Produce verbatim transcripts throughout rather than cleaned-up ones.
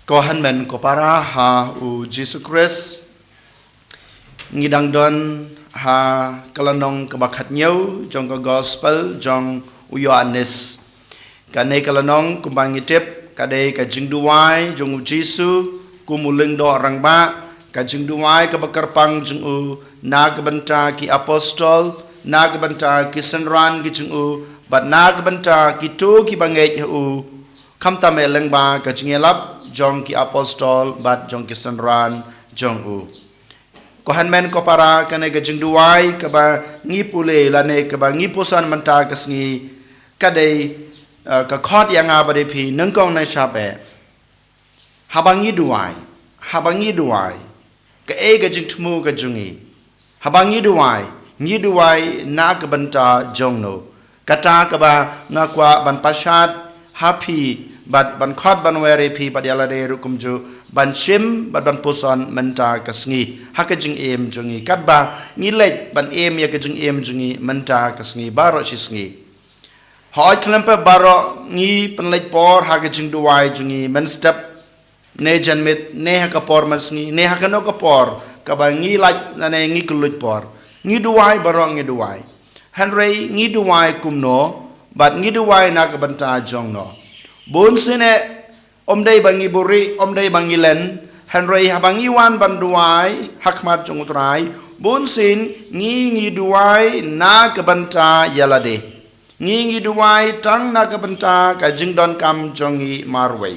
Ko hynmen ko para ha u Jisu Khrist, ngi dang don ha ka lynnong kaba khathynñiew jong ka gospel jong u Ïoannis. Kane ka lynnong kumba ngi tip ka dei ka jingduwai jong u Jisu kum u lyngdoh rangbah, ka jingduwai kaba kyrpang jong u na ka bynta ki apostol, na ka bynta ki synran ki jong u, bad na ka bynta kito kiba ngeit ha u, khamtam eh lyngba ka jingïalap jong ki apostol bad jong ki synran jong u. Ko hynmen ko para, kane ka jingduwai kaba ngi pule lane kaba ngi puson mynta ka sngi, ka dei, eh, ka khot ïa nga bad ïa phi nyngkong nyngshap eh. Haba ngi duwai, haba ngi duwai, kaei ka jingthmu ka jong ngi? Haba ngi duwai, ngi duwai na ka bynta jong no? Kata kaba nga kwah ban pashat ha phi bad ban khot ban wer ïa phi bad ïa lade ruh kumjuh ban shim bad ban puson mynta ka sngi ha ka jingim jong ngi, katba ngi leit ban im ïa ka jingim jong ngi mynta ka sngi baroh shi sngi. Hooid, khlem pep baroh ngi pynleit por ha ka jingduwai jong ngi mynstep, ne janmiet, ne ha ka por mynsngi, ne ha kano ka por kaba ngi lait lane ngi kylluid por. Ngi duwai, baroh ngi duwai. Hynrei ngi duwai kumno bad ngi duwai na ka bynta jong no? Bunsien eh, ym dei ba ngi buhrieh, ym dei ba ngi len, hynrei haba ngi wan ban duwai ha khmat jong u Trai, bunsien ngi, ngi duwai na ka bynta ïa lade. Ngi, ngi duwai tang na ka bynta ka jingdonkam jong ngi marwei.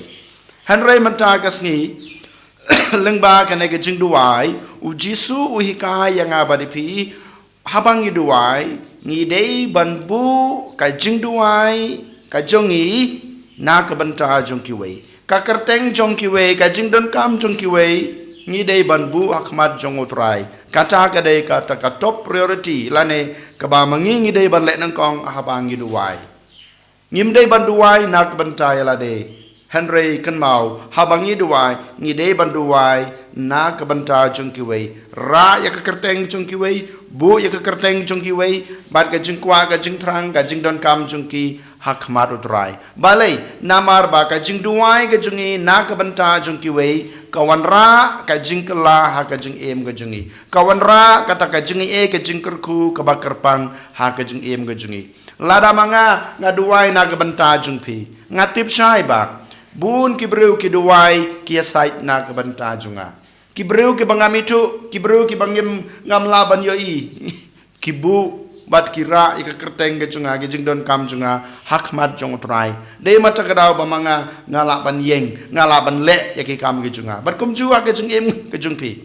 Hynrei mynta ka sngi, lyngba kane ka jingduwai, u Jisu u hikai ïa nga bad ïa phi, haba ngi duwai, ngi dei ban buh ka jingduwai ka jong ngi na ka bynta jong kiwei. Ka kyrteng jong kiwei, ka jingdonkam jong kiwei, ngi dei ban buh ha khmat jong u Trai. Kata ka dei kata ka top priority, lane kaba ma ngi ngi dei ban leh nyngkong haba ngi duwai. Ngim dei ban duwai na ka bynta ïa lade. Hynrei kynmaw, haba ngi duwai, ngi dei ban duwai na ka bynta jong kiwei. Rah ïa ka kyrteng jong kiwei, buh ïa ka kyrteng jong kiwei, bad ka jingkwah, ka jingthrang, ka jingdonkam jong ki ha khmat u Trai. Balei? Namar ba ka jingduwai ka jong ngi na ka bynta jong kiwei, ka wanrah ka jingkylla ha ka jingim ka jong ngi. Ka wanrah kata ka jingeh, ka jingkyrkhu kaba kyrpang ha ka jingim ka jong ngi. Lada ma nga, nga duwai na ka bynta jong phi, nga tip shai ba bun ki briew ki duwai, ki ïasaid na ka bynta jong nga. Ki briew kiba ngam ithuh, ki briew kiba ngim, ngam lah ban ïohi, ki buh bad ki rah ïa ka kyrteng ka jong nga, ka jingdonkam jong nga ha khmat jong u Trai. Dei ma kata ka daw ba ma nga, nga lah ban ïeng, nga lah ban leh ïa ki kam ka jong nga. Bad kumjuh ha ka jingim ka jong phi,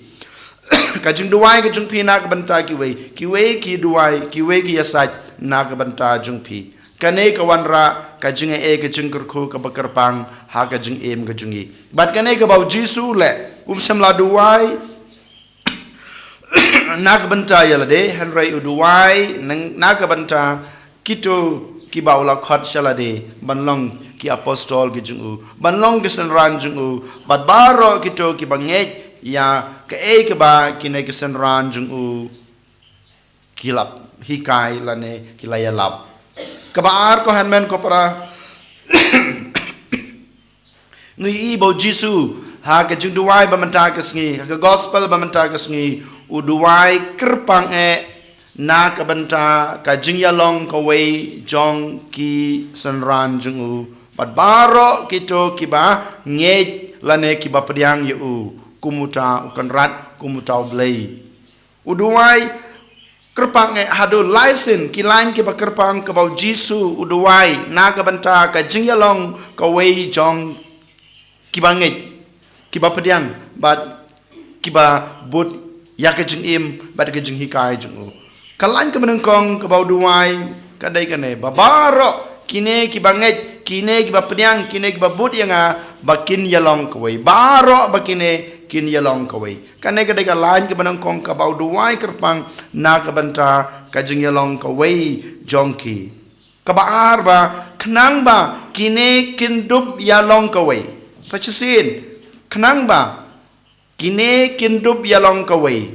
ka jingduwai ka jong phi na ka bynta kiwei, kiwei ki duwai, kiwei ki ïasaid na ka bynta jong phi. Kane ka wanrah ka jingeh, ka jingkyrkhu kaba kyrpang ha ka jingim ka jong ngi. Bad kane kaba u Jisu u leh, um shym la duwai na ka bynta ïa lade, hynrei u duwai nang, na ka bynta kito kiba u la khot sha lade ban long ki apostol ki jong u, ban long ki synran jong u, bad baroh kito kiba ngeit ïa kaei kaba kine ki synran jong u ki la hikai lane ki la ïalap. Kaba ar, ko hynmen ko para, ngi ïohi ba u Jisu ha ka jingduwai ba mynta ka sngi, ha ka gospel ba mynta ka sngi, u duwai kyrpang eh na ka bynta ka jingïalong kawei jong ki synran jong u bad baroh kito kiba ngeit lane kiba pdiang ïa u kum uta u Kynrad, kum uta u Blei. U duwai kyrpang eh haduh lai sien, ki lain kiba kyrpang kaba u Jisu u duwai na ka bynta ka jingïalong kawei jong kiba ngeit, kiba pdiang bad kiba bud ïa ka jingim bad ka jinghikai jong u. Ka lain kaba nyngkong kaba u duwai ka dei kane, ba baroh kine kiba ngeit, kine kiba pdiang, kine kiba bud ïa nga, ba kin ïalong kawei. Baroh ba kine kin ïalong kawei. Kane ka dei ka lain kaba nyngkong kaba u duwai kyrpang na ka bynta ka jingïalong kawei jong ki. Kaba ar, ba khnang ba kine kin dup ïalong kawei. Sa shisien, khnang ba kine kin dup ïalong kawei.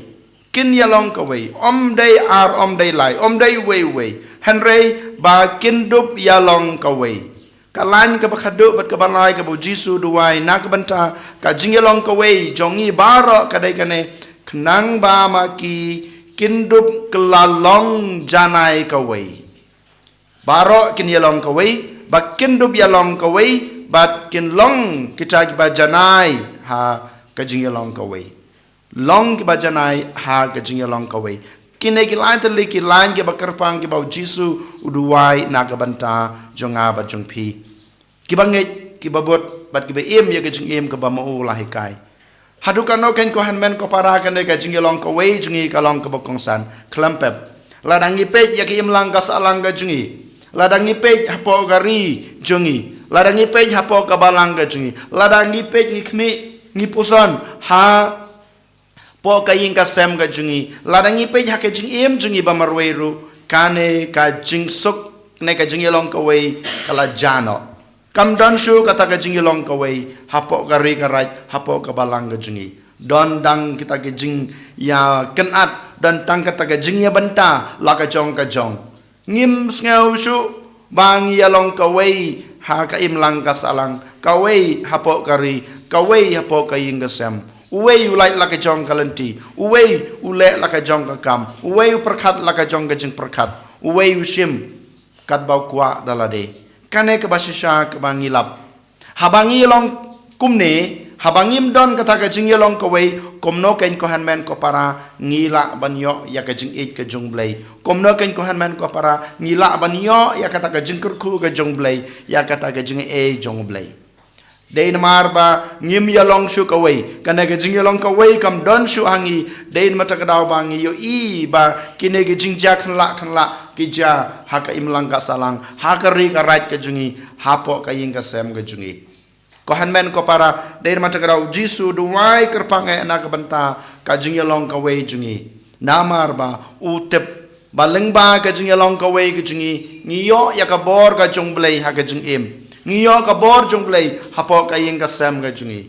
Kin ïalong kawei. Ym dei ar, ym dei lai, ym dei uwei uwei. Hynrei ba kin dup ïalong kawei. Ka lain kaba khadduh bad kaba lai kaba u Jisu u duwai na ka bynta ka jingïalong kawei jong ngi baroh ka dei kane, khnang ba ma ki kin dup kylla long janai kawei. Baroh kin ïalong kawei, ba kin dup ïalong kawei, bad kin long kita kiba janai ha ka jingïalong kawei. Long kiba janai ha ka jingïalong kawei. Kine ki lain tylli ki lain kiba kyrpang kiba u Jisu u duwai na ka bynta jong nga bad jong phi. Kiba ngeit, kiba bud, bad kiba im ïa ka jingim kaba ma u la hikai. Haduh katno kein ko hynmen ko para kane ka jingïalong kawei jong ngi ka long kaba kongsan. Khlem pep. Lada ngi peit ïa ka imlang ka sahlang ka jong ngi. Lada ngi peit hapoh ka ri jong ngi. Lada ngi peit hapoh ka balang ka jong ngi. Lada ngi peit ngi khmih, ngi puson hapoh ka ïing ka sem ka jong ngi. Lada ngi peit ha ka jingim jong ngi ba marwei ruh, kane ka jingsuk ne ka jingïalong kawei ka la jah noh. Kam don shuh kata ka jingïalong kawei hapoh ka ri ka raij, hapoh ka balang ka jong ngi. Don tang kita ka jingïakynad, don tang kata ka jingïabynta la ka jong ka jong. Ngim sngew shuh ba ngi ïalong kawei ha ka imlang ka sahlang, kawei hapoh ka ri, kawei hapoh ka ïing ka sem. Uwei u lait la ka jong ka lynti, uwei u leh la ka jong ka kam, uwei u pyrkhat la ka jong ka jingpyrkhat, uwei u shim katba u kwah da lade. Kane kaba shisha kaba ngi lap. Haba ngi ïalong kumne, haba ngim don kata ka jingïalong kawei, kumno kein ko hynmen ko para ngi lah ban ïoh ïa ka jingïeit ka jong u Blei. Kumno kein ko hynmen ko para ngi lah ban ïoh ïa kata ka jingkyrkhu ka jong u Blei, ïa kata ka jingaiei jong u Blei. Dei namar ba ngim ïalong shuh kawei, kane ka jingïalong kawei kam don shuh ha ngi, dei namar kata ka daw ba ngi ïohi ba kine ki jingjia khyllap khyllap ki jia ha ka imlang ka sahlang, ha ka ri ka raij ka jong ngi, hapoh ka ïing ka sem ka jong ngi. Ko hynmen ko para, dei namar kata ka daw u Jisu u duwai kyrpang eh na ka bynta ka jingïalong kawei jong ngi. Namar ba u tip ba lyngba ka jingïalong kawei ka jong ngi, ngi ïoh ïa ka bor ka jong u Blei ha ka jingim. Ngi ïoh ka bor jong u Blei hapoh ka ïing ka sem ka jong ngi.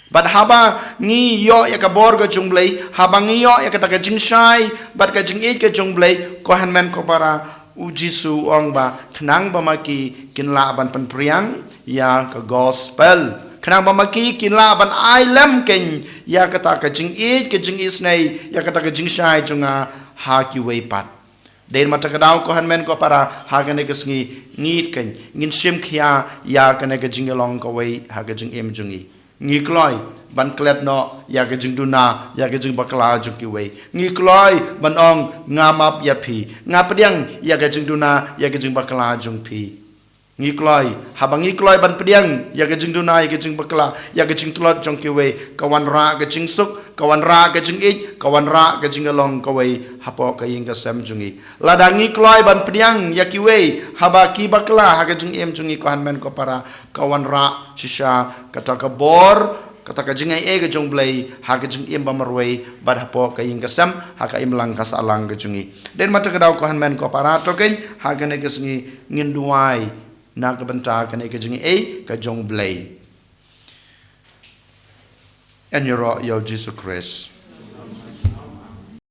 Bad haba ngi ïoh ïa ka bor ka jong u Blei, haba ngi ïoh ïa kata ka jingshai bad ka jingïeit ka jong u Blei, ko hynmen ko para, u Jisu u ong ba khnang ba ma ki kin lah ban pynpriang ïa ka gospel. Khnang ba ma ki kin lah ban ai lem kein ïa kata ka jingïeit, ka jingisynei, ïa kata ka jingshai jong nga ha kiwei pat. Dei namar kata ka daw ko hynmen ko para, ha kane ka sngi ngin kein, ngin shim khia ïa kane ka jingïalong kawei ha ka jingim jong ngi. Ngi kloi ban klet noh ïa ka jingduna ïa ka jingbakla jong kiwei. Ngi kloi ban ong, nga map ïa phi, nga pdiang ïa ka jingduna ïa ka jingbakla jong phi. Ngi kloi, haba ngi kloi ban pdiang ïa ka jingduna ïa ka jingbakla, ïa ka jingtlot jong kiwei, ka wanrah ka jingsuk, ka wanrah ka jingïeit, ka wanrah ka jingïalong kawei hapoh ka ïing ka sem jong ngi. Lada ngi kloi ban pdiang ïa kiwei haba ki bakla ha ka jingim jong ngi, ko hynmen ko para, ka wanrah shisha kata ka bor, kata ka jingaiei ka jong u Blei ha ka jingim ba marwei bad hapoh ka ïing ka sem, ha ka imlang ka sahlang ka jong ngi. Dei namar kata ka daw ko hynmen ko para, to kein ha kane ka sngi ngin duwai na ka bynta kane ka jingaiei ka jong u Blei. Yn ïaroh ïa u Jisu Khrist.